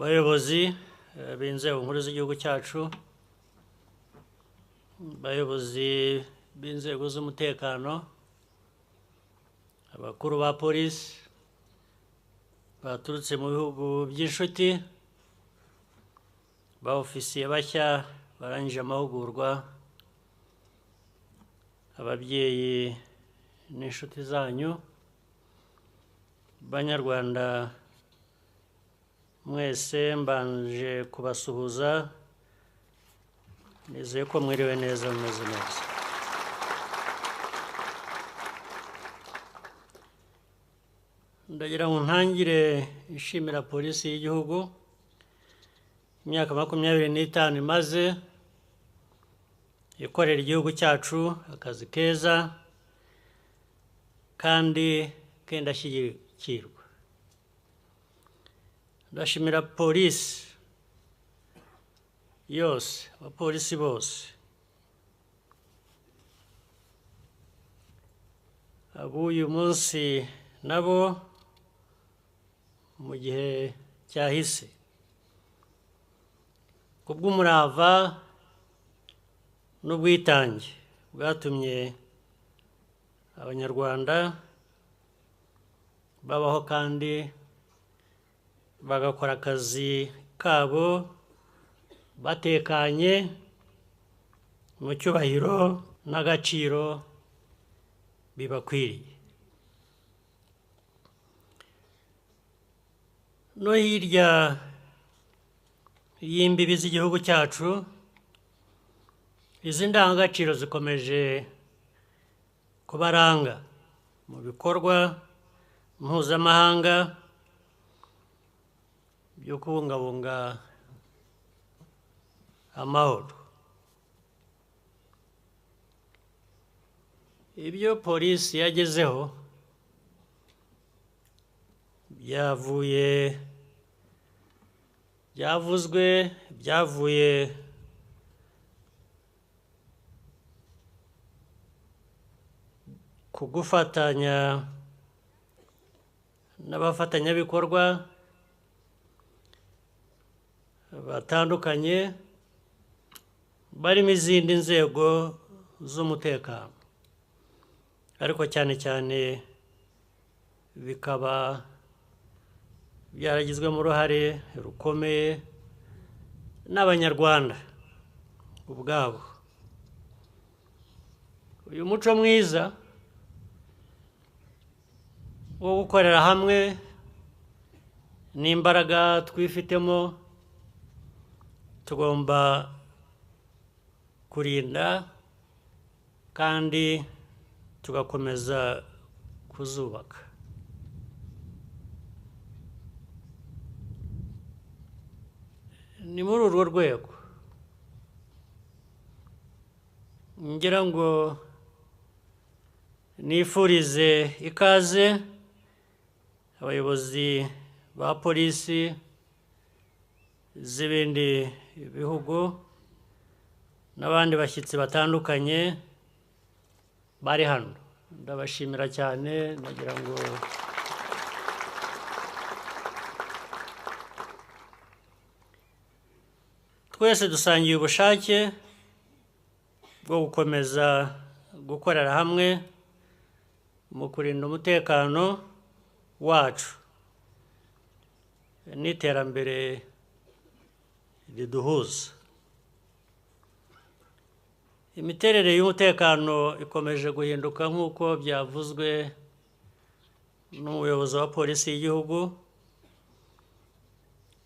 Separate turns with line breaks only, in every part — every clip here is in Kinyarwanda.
Bayobozi b'inzego nkuru z'igihugu cyacu, bayobozi b'inzego z'umutekano, abakuru ba polisi baturutse mu bihugu by'inshuti, ba ofisiye bashya barangije amahugurwa, ababyeyi n'inshuti zanyu, Banyarwanda mwese, mbanje kubasuhuza, nizeye ko mwiriwe neza, mumeze neza. Ndagira ngo ntangire nshimira polisi y'igihugu imyaka 25 imaze ikorera igihugu cyacu akazi keza kandi k'indashyikirwa. Ndashimira polisi yose, abapolisi bose, ab'uyu munsi nabo mu gihe cyahise, kubw'umurava n'ubwitange bwatumye Abanyarwanda babaho kandi bagakora akazi kabo batekanye mu cyubahiro n'agaciro bibakwiriye. No hirya y'imbibi z'igihugu cyacu, izi ndangagaciro zikomeje kubaranga mu bikorwa mpuzamahanga byo kubungabunga amahoro. Ibyo polisi yagezeho byavuzwe, byavuye ku gufatanya n'abafatanyabikorwa batandukanye barimo izindi nzego z'umutekano, ariko cyane cyane bikaba byaragizwemo uruhare rukomeye n'Abanyarwanda ubwabo. Uyu muco mwiza wo gukorera hamwe n'imbaraga twifitemo tugomba kurinda kandi tugakomeza kuzubaka. Ni muri urwo rwego ngira ngo nifurize ikaze abayobozi ba polisi z'ibindi bihugu n'abandi bashyitsi batandukanye bari hano. Ndabashimira cyane, ndagira ngo twese dusangiye ubushake bwo gukomeza gukorera hamwe mu kurinda umutekano wacu n'iterambere riduhuza. Imiterere y'umutekano ikomeje guhinduka nk'uko byavuzwe n'umuyobozi wa polisi y'igihugu,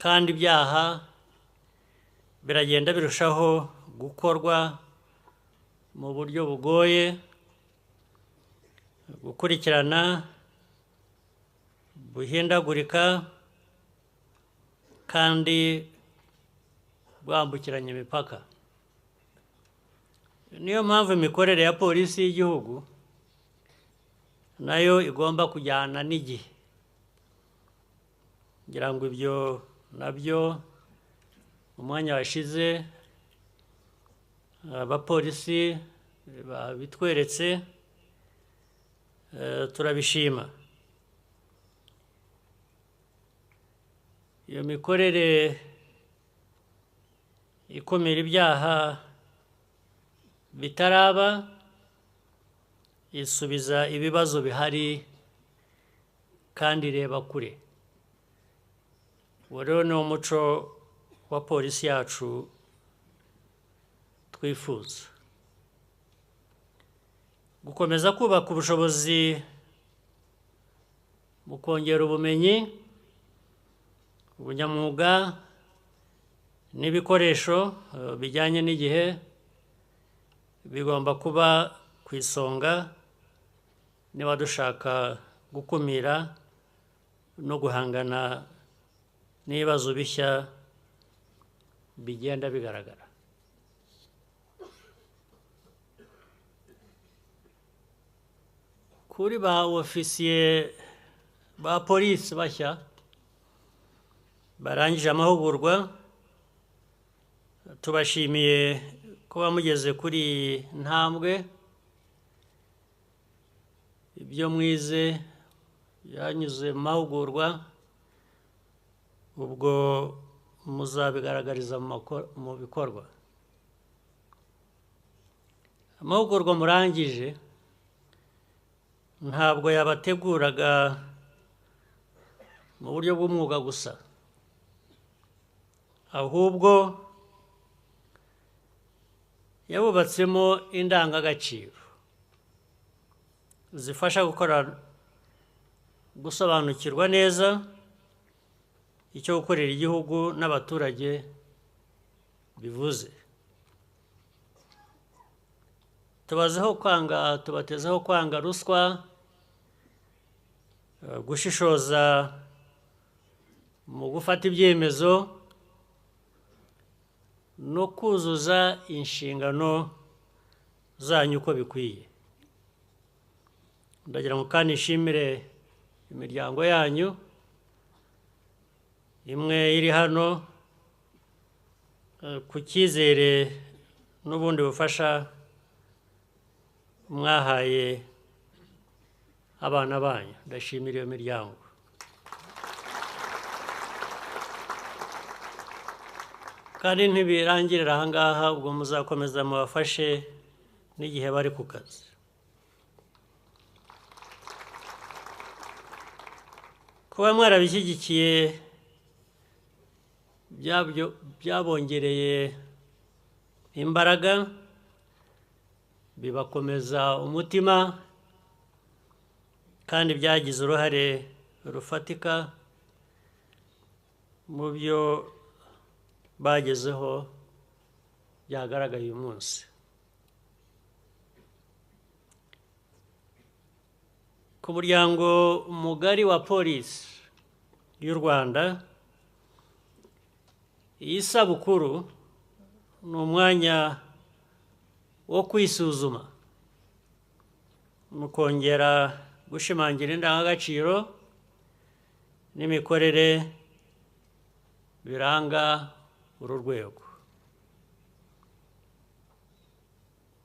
kandi ibyaha biragenda birushaho gukorwa mu buryo bugoye gukurikirana, buhindagurika kandi bwambukiranya imipaka. Niyo mpamvu imikorere ya polisi y'igihugu nayo igomba kujyana n'igihe, ngira ngo ibyo nabyo mu mwanya washize abapolisi babitweretse, turabishima. Iyo mikorere ikumira ibyaha bitaraba isubiza ibibazo bihari kandi ireba kure. Uwo rero ni umuco wa polisi yacu twifuza. Gukomeza kubaka ubushobozi mu kongera ubumenyi, ubunyamwuga n'ibikoresho bijyanye n'igihe bigomba kuba ku isonga niba dushaka gukumira no guhangana n'ibibazo bishya bigenda bigaragara. Kuri ba ofisiye ba polisi bashya barangije amahugurwa, tubashimiye kuba mugeze kuri ntambwe. Ibyo mwize byanyuze mu mahugurwa, ubwo muzabigaragariza mu bikorwa. Amahugurwa murangije ntabwo yabateguraga mu buryo bw'umwuga gusa, ahubwo yabubatsemo indangagaciro zifasha gukora gusobanukirwa neza icyo gukorera igihugu n'abaturage bivuze. Tubatezeho kwanga ruswa, gushishoza mu gufata ibyemezo no kuzuza inshingano zanyu uko bikwiye. Ndagira ngo kandi nshimire imiryango yanyu imwe iri hano ku cyizere n'ubundi bufasha mwahaye abana banyu. Ndashimira iyo miryango. Kandi ntibirangirira aha ngaha, ubwo muzakomeza mubafashe n'igihe bari ku kazi. Kuba mwarabishyigikiye byabongereye imbaraga, bibakomeza umutima, kandi byagize uruhare rufatika mu byo bagezeho byagaragaye uyu munsi. Ku muryango mugari wa polisi y'u Rwanda, iyi sabukuru ni umwanya wo kwisuzuma mu kongera gushimangira indangagaciro n'imikorere biranga uru rwego.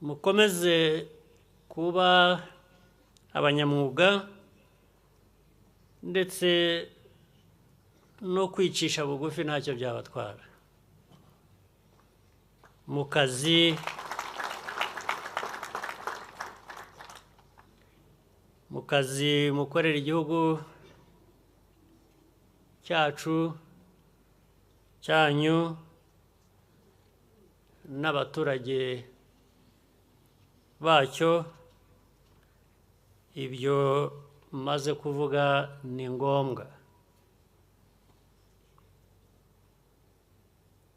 Mukomeze kuba abanyamwuga ndetse no kwicisha bugufi ntacyo byabatwara mu kazi. Mu kazi mukorera igihugu cyacu cyanyu n'abaturage bacyo, ibyo maze kuvuga ni ngombwa.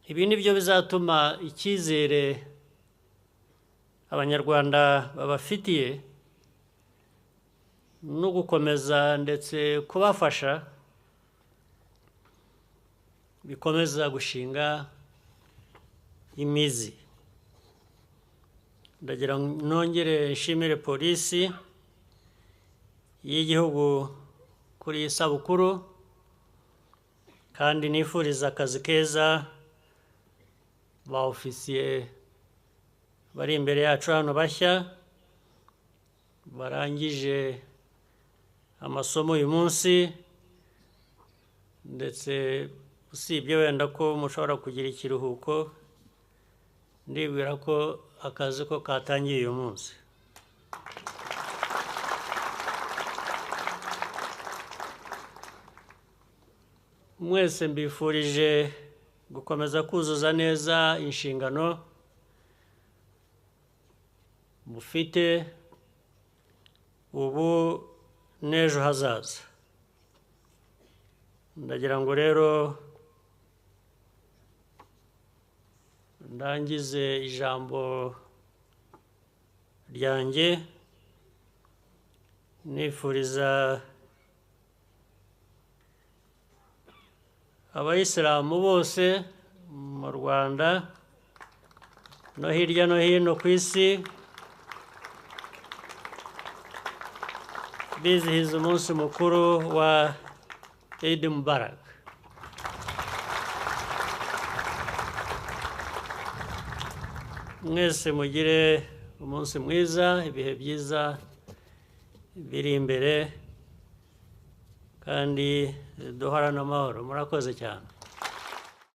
Ibi nibyo bizatuma icyizere Abanyarwanda babafitiye no gukomeza ndetse kubafasha bikomeza gushinga imizi. Ndagira nongere nshimire polisi y'igihugu kuri iyi sabukuru, kandi nifuriza akazi keza ba ofisiye bari imbere yacu hano bashya barangije amasomo uyu munsi, ndetse Usibye wenda ko mushobora kugira ikiruhuko, ndibwira ko akazi ko katangiye uyu munsi. Mwese mbifurije gukomeza kuzuza neza inshingano mufite ubu n'ejo hazaza. Ndagira ngo rero ndangize ijambo ryanjye nifuriza abayisilamu bose mu Rwanda no hirya no hino ku isi bizihiza umunsi mukuru wa Eid Mubarak. Mwese mugire umunsi mwiza, ibihe byiza biri imbere, kandi duhorane amahoro. Murakoze cyane.